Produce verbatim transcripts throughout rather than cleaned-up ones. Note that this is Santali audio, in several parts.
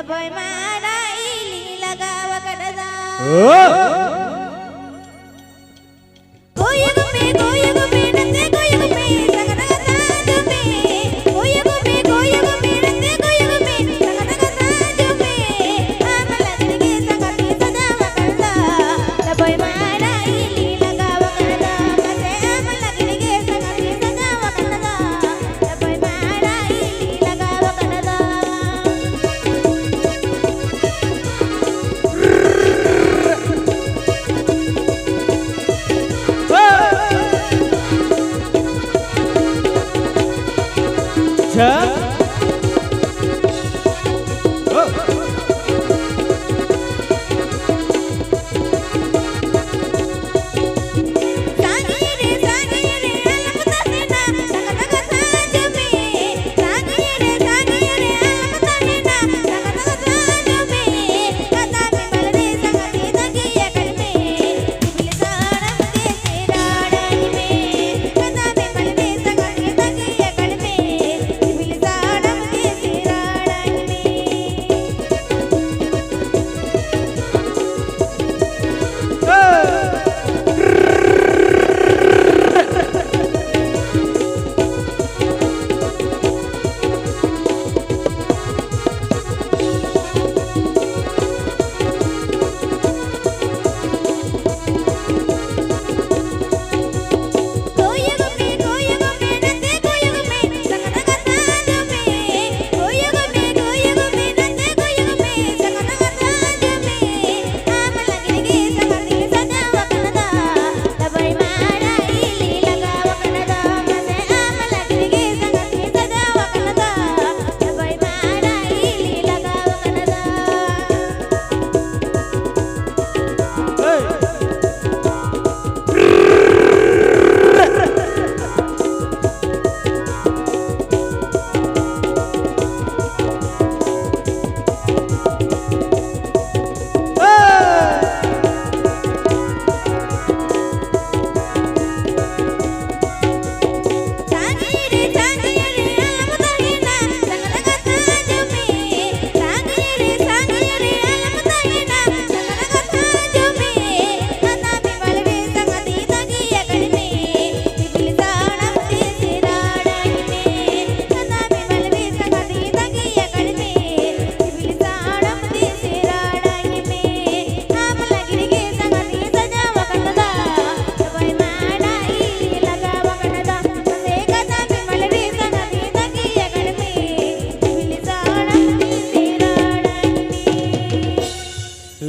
ᱵᱚᱭ ᱢᱟᱨᱟ ᱤᱞᱤ ᱞᱟᱜᱟᱣ ᱟᱠᱟᱫᱟ᱾ ᱳ! ᱜᱚᱭᱚᱜ ᱢᱮ, ᱜᱚᱭᱚᱜ ᱢᱮ, ᱱᱟᱛᱮ ᱜᱚᱭᱚᱜ ᱢᱮ, ᱥᱟᱜᱟᱫ ᱥᱟᱜᱟᱫ ᱥᱟᱡᱚ ᱢᱮ᱾ ᱜᱚᱭᱚᱜ ᱢᱮ, ᱜᱚᱭᱚᱜ ᱢᱮ, ᱱᱟᱛᱮ ᱜᱚᱭᱚᱜ ᱢᱮ, ᱥᱟᱜᱟᱫ ᱥᱟᱜᱟᱫ ᱥᱟᱡᱚ ᱢᱮ᱾ ᱟᱢ ᱞᱟᱹᱜᱤᱫ ᱜᱮ ᱥᱟᱸᱜᱟᱛ ᱤᱧ ᱥᱟᱡᱟᱣ ᱟᱠᱟᱫᱟ᱾ ᱵᱚᱭ ᱢᱟᱨᱟ ᱤᱞᱤ ᱞᱟᱜᱟᱣ ᱟᱠᱟᱫᱟ᱾ ᱢᱟᱥᱮ ᱟᱢ ᱞᱟᱹᱜᱤᱫ ᱜᱮ ᱥᱟᱸᱜᱟᱛ ᱤᱧ ᱥᱟᱡᱟᱣ ᱟᱠᱟᱫᱟ᱾ ᱵᱚᱭ ᱢᱟᱨᱟ ᱤᱞᱤ ᱞᱟᱜᱟᱣ ᱟᱠᱟᱫᱟ᱾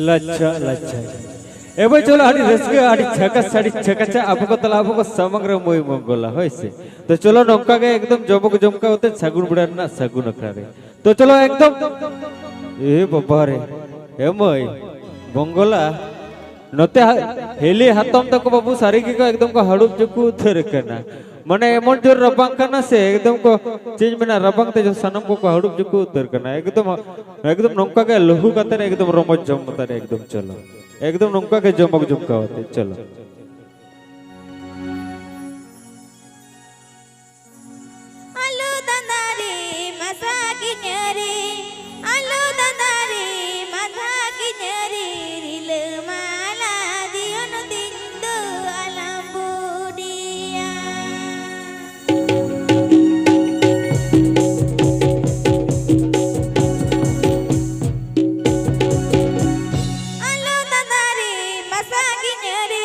ᱞᱟᱪᱪᱷᱟ, ᱞᱟᱪᱪᱷᱟ᱾ ᱮᱵᱚ ᱪᱚᱞᱚ, ᱟᱹᱰᱤ ᱨᱟᱹᱥᱠᱟᱹ, ᱟᱹᱰᱤ ᱪᱷᱟᱠᱟ, ᱟᱹᱰᱤ ᱪᱷᱟᱠᱟᱪᱟ ᱟᱵᱚ ᱠᱚ ᱛᱟᱞᱟ, ᱟᱵᱚ ᱠᱚ ᱥᱟᱢᱟᱝ ᱨᱮ ᱢᱟᱹᱭ ᱢᱚᱝᱜᱚᱞᱟ, ᱦᱳᱭ ᱥᱮ᱾ ᱛᱚ ᱪᱚᱞᱚ, ᱱᱚᱝᱠᱟ ᱜᱮ ᱮᱠᱫᱚᱢ ᱡᱚᱢᱚᱠ ᱡᱚᱢᱠᱟᱣ ᱟᱛᱮ ᱥᱟᱹᱜᱩᱱ ᱵᱮᱲᱟ ᱨᱮᱱᱟᱜ ᱥᱟᱹᱜᱩᱱ ᱟᱠᱷᱲᱟ ᱨᱮ᱾ ᱛᱚ ᱪᱚᱞᱚ ᱮᱠᱫᱚᱢ, ᱮ ᱵᱟᱵᱟ ᱨᱮ, ᱮ ᱢᱟᱹᱭ ᱢᱚᱝᱜᱚᱞᱟ, ᱱᱚᱛᱮ ᱦᱟ-, ᱦᱤᱞᱤ ᱦᱟᱛᱚᱢ ᱛᱟᱠᱚ ᱵᱟᱹᱵᱩ ᱥᱟᱹᱨᱤ ᱜᱮᱠᱚ ᱮᱠᱫᱚᱢ ᱠᱚ ᱦᱟᱹᱲᱩᱵ ᱡᱩᱠᱩ ᱩᱛᱟᱹᱨ ᱟᱠᱟᱱᱟ᱾ ᱢᱟᱱᱮ ᱮᱢᱚᱱ ᱡᱳᱨ ᱨᱟᱵᱟᱝ ᱠᱟᱱᱟ ᱥᱮ, ᱮᱠᱫᱚᱢ ᱠᱚ, ᱪᱮᱫ ᱤᱧ ᱢᱮᱱᱟ, ᱨᱟᱵᱟᱝ ᱛᱮ ᱥᱟᱱᱟᱢ ᱠᱚᱠᱚ ᱦᱟᱹᱲᱩᱵ ᱡᱩᱠᱩ ᱩᱛᱟᱹᱨ ᱠᱟᱱᱟ᱾ ᱮᱠᱫᱚᱢ, ᱮᱠᱫᱚᱢ ᱱᱚᱝᱠᱟ ᱜᱮ ᱞᱩᱦᱩ ᱠᱟᱛᱮ ᱮᱠᱫᱚᱢ ᱨᱚᱢᱚᱡᱽ ᱡᱚᱢ ᱠᱟᱛᱮ ᱮᱠᱫᱚᱢ ᱪᱚᱞᱚ᱾ ᱮᱠᱫᱚᱢ ᱱᱚᱝᱠᱟ ᱜᱮ ᱡᱚᱢᱚᱠ ᱡᱚᱢᱠᱟᱣ ᱟᱛᱮ ᱪᱚᱞᱚ᱾ ᱟᱞᱚ ᱫᱟᱫᱟᱨᱮ ᱢᱟᱥᱟ ᱠᱤᱧᱟᱹᱨᱮ, ᱟᱞᱚ ᱫᱟᱫᱟᱨᱮ ᱢᱟᱫᱷᱟ ᱠᱤᱧᱟᱹᱨᱮ, ᱨᱤᱞᱟᱹᱢᱟᱞᱟ ᱡᱤᱭᱚᱱ ᱫᱤᱱ ᱫᱚ ᱟᱞᱟᱝ ᱵᱩᱰᱤᱭᱟ᱾ ᱟᱞᱚ ᱫᱟᱫᱟᱨᱮ ᱢᱟᱥᱟ ᱠᱤᱧᱟᱹᱨᱮ,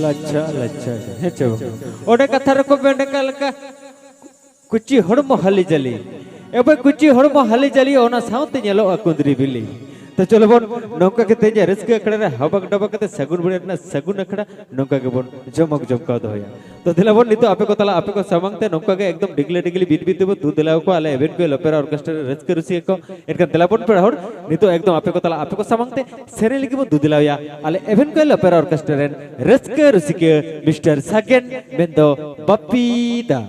ᱞᱟᱪᱪᱷᱟ, ᱞᱟᱪᱪᱷᱟ, ᱦᱮᱸ ᱪᱮ ᱵᱟᱝ? ᱚᱸᱰᱮ ᱠᱟᱛᱷᱟ ᱨᱮᱠᱚ ᱢᱮᱱ ᱟᱠᱟᱫ ᱞᱮᱠᱟ, ᱠᱩᱪᱤ ᱦᱚᱲᱢᱚ ᱦᱟᱹᱞᱤ ᱡᱟᱹᱞᱤ᱾ ᱮᱵᱚᱭ, ᱠᱩᱪᱤ ᱦᱚᱲᱢᱚ ᱦᱟᱹᱞᱤ ᱡᱟᱹᱞᱤ, ᱚᱱᱟ ᱥᱟᱶᱛᱮ ᱧᱮᱞᱚᱜᱼᱟ ᱠᱩᱸᱫᱽᱨᱤ ᱵᱤᱞᱤ᱾ ᱛᱚ ᱪᱚᱞᱚ ᱵᱚᱱ, ᱱᱚᱝᱠᱟ ᱠᱟᱛᱮ ᱡᱮ ᱨᱟᱹᱥᱠᱟᱹ ᱟᱠᱷᱲᱟ ᱨᱮ ᱦᱟᱵᱟᱠ ᱰᱟᱵᱟᱠ ᱠᱟᱛᱮ ᱥᱟᱹᱜᱩᱱ ᱵᱮᱲᱟ ᱨᱮᱱᱟᱜ ᱥᱟᱹᱜᱩᱱ ᱟᱠᱷᱲᱟ ᱱᱚᱝᱠᱟ ᱜᱮᱵᱚᱱ ᱡᱚᱢᱚᱠ ᱡᱚᱢᱠᱟᱣ ᱫᱚᱦᱚᱭᱟ᱾ ᱛᱚ ᱫᱮᱞᱟ ᱵᱚᱱ, ᱱᱤᱛᱚᱜ ᱟᱯᱮ ᱠᱚ ᱛᱟᱞᱟ, ᱟᱯᱮ ᱠᱚ ᱥᱟᱢᱟᱝ ᱛᱮ ᱱᱚᱝᱠᱟ ᱜᱮ ᱮᱠᱫᱚᱢ ᱰᱤᱜᱽᱞᱟᱹ ᱰᱤᱜᱽᱞᱤ ᱵᱤᱱ ᱵᱤᱱ ᱛᱮᱵᱚ ᱫᱩ ᱫᱮᱞᱟᱣ ᱠᱚᱣᱟ ᱟᱞᱮ ᱮᱵᱷᱮᱱ ᱠᱚᱭᱮᱞ ᱚᱯᱮᱨᱟ ᱚᱨᱠᱮᱥᱴᱨᱟ ᱨᱮ ᱨᱟᱹᱥᱠᱟᱹ ᱨᱩᱥᱤᱠᱟ ᱠᱚ᱾ ᱮᱱᱠᱷᱟᱱ ᱫᱮᱞᱟ ᱵᱚᱱ ᱯᱮᱲᱟ ᱦᱚᱲ, ᱱᱤᱛᱚᱜ ᱮᱠᱫᱚᱢ ᱟᱯᱮ ᱠᱚ ᱛᱟᱞᱟ, ᱟᱯᱮ ᱠᱚ ᱥᱟᱢᱟᱝ ᱛᱮ ᱥᱮᱨᱮᱧ ᱞᱟᱹᱜᱤᱫ ᱵᱚᱱ ᱫᱩ ᱫᱮᱞᱟᱣᱭᱟ ᱟᱞᱮ ᱮᱵᱷᱮᱱ ᱠᱚᱭᱮᱞ ᱚᱯᱮᱨᱟ ᱚᱨᱠᱮᱥᱴᱨᱟ ᱨᱮᱱ ᱨᱟᱹᱥᱠᱟᱹ ᱨᱩᱥᱤᱠᱟ ᱢᱤᱥᱴᱟᱨ ᱥᱟᱜᱮᱱ, ᱢᱮᱱᱫᱚ ᱵᱟᱯᱤ ᱫᱟ᱾